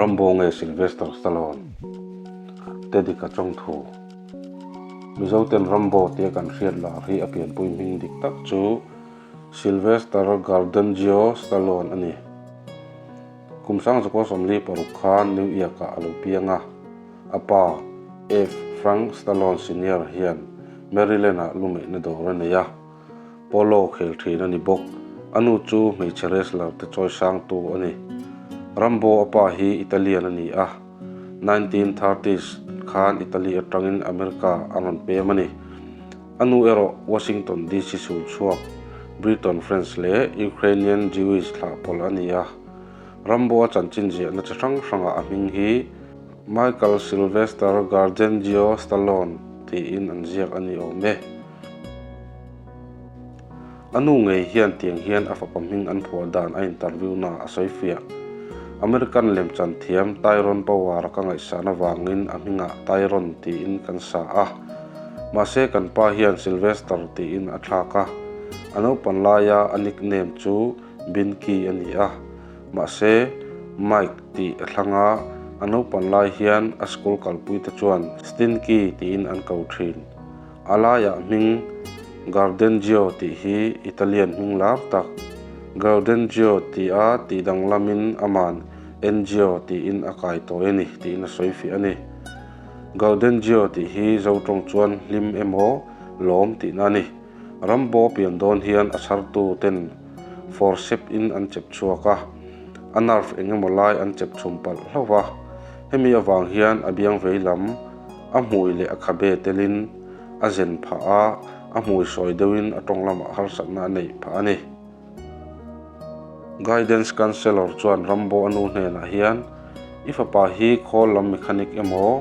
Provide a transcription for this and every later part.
Rambo nge Sylvester Stallone? Tedika Chawngthu. Mizoten Rambo tia kan hriat lar hi a pianpui hming dik tak chu Sylvester Gardengio Stallone a ni. Kum 1946 khan New York-ah a lo piang a, a pa F. Frank Stallone Senior hian Maryland-ah lumeihna dawr a nei a. Polo khel thin a ni bawk. A nu chu hmeichhe wrestler te chawi sangtu a ni. Rambo a pa hi Italian a ni a, 1930s khan Italy atangin America a rawn pem a ni. A nu erawh Washington DC sul chhuak Briton French leh Ukrainian Jewish thlah pawlh a ni a. Rambo a chanchin ziahna chi hrang hrangah a hming hi Michael Sylvester Gardengio Stallone tiin an ziak a ni awm e. A nu ngei hian tiang hian a fapa hming an phuah dan a interview na a sawi fiah. American lemchan thiam Tyrone Power a ka ngaihsan avangin a hmingah Tyrone tiin kan sa a. Mahse kan pa hian Sylvester tiin a thlak a. A naupan laia a nickname chu Binky a ni a. Mahse Mike tih a thlang a, a naupan lai hian a school kalpuite chuan Stinky tiin an ko thin. A laiah hming Gardengio tih hi Italian hming lar tak Gaudenzio tia tih danglamin aman Engio tiin a kai tawi a ni tiin a sawi fiah a ni. Gaudenzio tih hi Zotawng chuan hlim emaw lawm tihna a ni. Rambo pian dawn hian a chhartu ten forcep in an chep chhuak a, a nerve eng emaw lai an chep chhum palh hlauh va. Hemi avang hian a biang vei lam A hmui leh a khabe telin a zen phah a, a hmui sawi deuhin a tawng lamah harsatna a neih phah a ni. Guidance Counsellor chuan Rambo a nu hnenah hian, I fapa hi khawl lam mechanic emaw,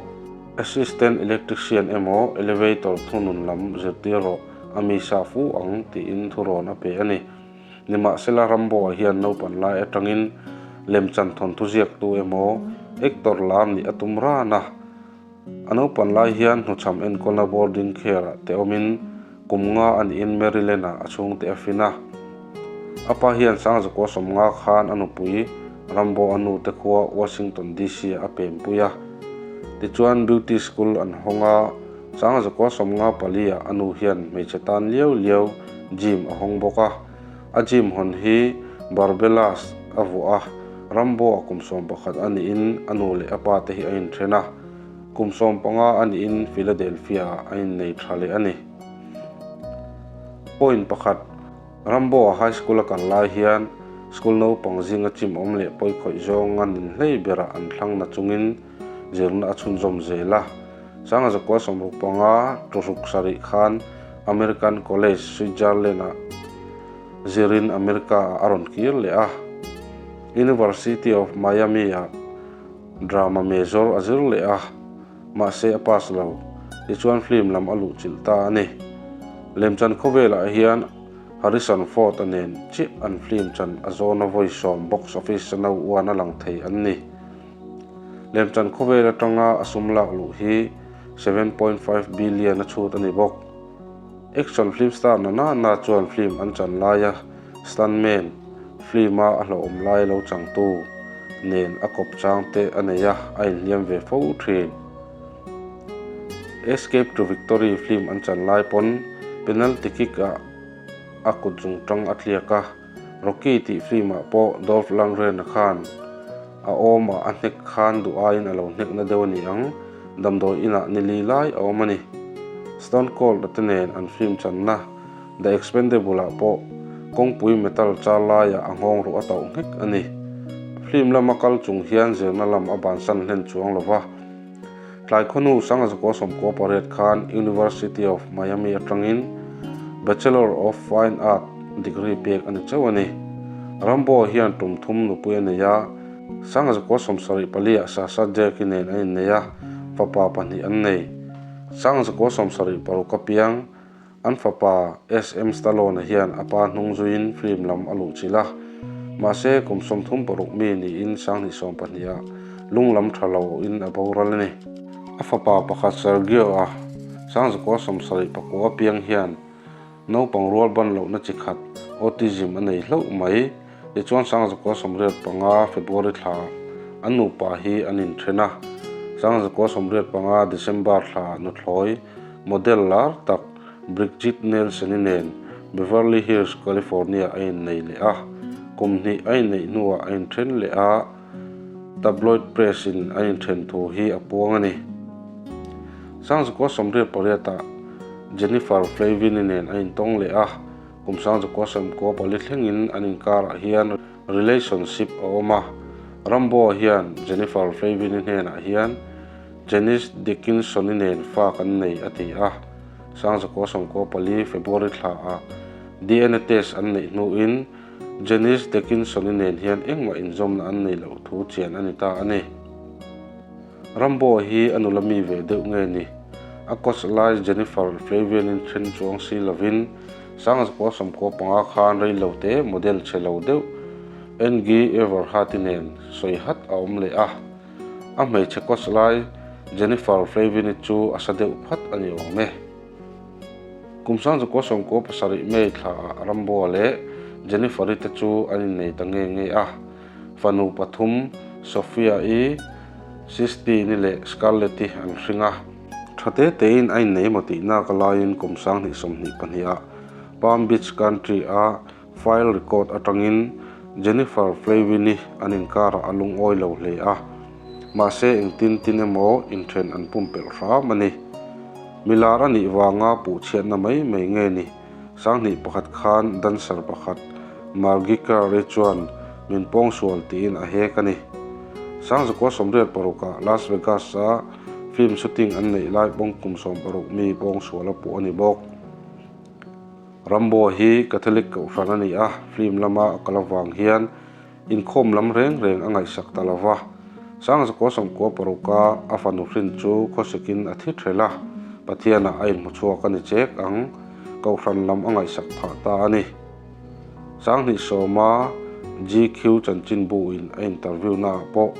assistant electrician emaw, elevator thunun lam zirtir rawh, a mi sa fu ang, tiin thurawn a pe a ni. Nimahsela Rambo-a hian naupan lai atangin lemchan thawnthu ziaktu emaw actor lar nih a tum ran a. A naupan lai hian hnuchham enkawlna boarding care-ah te awmin kum nga a niin Maryland-ah a chhungte a fin a. A pa hian Sangzakua 50 khan a nupui Rambo-a nute khua Washington DC-ah a pempui a. Tichuan beauty school an hawng a. Sangzakua 54-ah a nu hian hmeichhe tan liau liau gym a hawng bawk a. A gym hawn hi Barbelas a vuah a, Rambo-a kum 11 a niin a nu leh a pa te hi a inthen a. Kum 15 a niin Philadelphia-ah a innei tha leh a ni. Point pakhat, Rambo-a high school a kal lai hian school naupang zinga chimawm leh pawikhawih zawnga ninhlei berah an thlang na chungin zirna a chhunzawm zel a. Sangzakua 65 tuhruk sarih khan American College, Switzerland-ah zirin America-ah a rawn kir leh a. University of Miami-ah drama major a zir leh a, mahse a pass lo. Tichuan film lam a luhchilh ta a ni. Lemchan khawvelah hian Harrison Ford-a nen chiah an film chan a zawna vawi sawm box office-a no uan a lang thei an ni. Lemchan khawvel atanga a sum lak luh hi 7.5 billion a chhut a ni bawk. Action film star na na na chuan film an chan laia stuntman, film-a a hlauhawm lai lo changtu, nen a kawp chang te a nei a, a inhliam ve fo thin. Escape to Victory film an chan lai pawn penalty kick-ah a kut zungtang a tliak a. Rocky tih film-ah pawh Dolph Lundgren-a khan a awmah a hnek khan duh aiin a lo hnekna deuh a ni ang, damdawi inah ni li lai a awm a ni. Stone Cold-a te nen an film channa The Expendable-ah pawh kawngpui metal char laiah a nghawng ruh a tauh nghek a ni. Film lama kal chung hian zirna lam a bansan hlen chuang lo va. Tlai khawnu Sangazakua 98 khan University of Miami atangin Bachelor of Fine Art degree pek a ni chauh a ni. Rambo hian tum thum nupui a nei a, Sangazakua 74 ah Sasha Jackie nen an innei a, fapa pahnih an nei. Sangazakua 76 a piang, An fapa SM Stallone hian a pa hnung zuiin film lam a luhchilh a, mahse kum 36 mi niin 2012 ah lung lam tha lo in a boral a ni. A fapa pakhat Sergio-a 1979 piang hian naupang rual ban lohna chi khat autism a nei hlauh mai. Tichuan 1985 February thla. An nupa hi an inthen a. 1985 December thla nuthlawi model lar tak Brigitte Nielsen-i nen Beverly Hills, California a innei leh a. Kum hnih a inneih hnuah a inthen leh a, tabloid press-in an inthen thu hi a puang a ni. 1988-ah Jennifer Flavin-i nen a intawng leh a, kum 1994 thlengin an inkarah hian relationship a awm a. Rambo hian Jennifer Flavin-i hnenah hian Janice Dickinson-i nen fa kan nei a ti a. 1994 February thlaah DNA test an neih hnuin Janice Dickinson-i nen hian engmah inzawmna an nei loh thu chian a ni ta a ni. Rambo hi a nula mi ve deuh nge ni? A coach lai Jennifer Flavian-in then chuang si lovin 1995 khan rei lo te model chhe lo deuh Angie Everhart-i nen sawi hat a awm leh a. A hmeichhe coach lai Jennifer Flavin-i chu a sa deuh phat a ni awm e. Kum 1997 May thlaah Rambo-a leh Jennifer-i te chu an innei ta nge nge a. Fanu pathum Sophia-i, Sistine-i leh Scarlett-i an hring a. Tha te tein a innei maw tih nak laiin kum 2022-ah Palm Beach Country-a file record atangin Jennifer Flavin-i an inkarah a lungawi lo hle a, mahse engtin tin emaw inthen an pumpelh hram a ni. Milar a nih vanga puhchhiatna mai mai nge ni? 2001 khan dancer pakhat Margie Kerr-i chuan min pawngsual tiin a hek a ni. 1986-ah Las Vegas-a film shooting an neih lai pawng kum 60 mi pawngsual a puh a ni bawk. Rambo hi Catholic kohhran a ni a, film lama a kal avang hian inkhawm lam reng reng a ngaihsak ta lo va. 1996-a a fanu hrin chu khawsikin a thi ṭhelh a, Pathianah a inhmu chhuak a ni chek ang, kohhran lam a ngaihsak phah ta a ni. 2010-a GQ chanchinbu-in a interview naah pawh,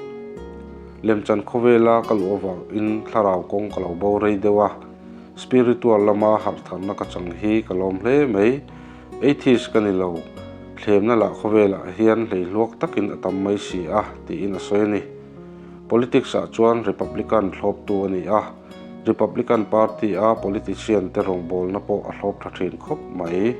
Lemchan khawvela ka luh avangin thlarau kawng ka lo bo rei deuh a, Spiritual lama harhtharna ka chang hi ka lawm hle mai. Atheist ka ni lo, thlemna lah khawvelah hian hleihluak takin a tam mai si a, tiin a sawi a ni. Politics ah chuan Republican thlawptu a ni a, Republican Party a politician te rawngbawlna pawh a thlawp tha thin khawp mai.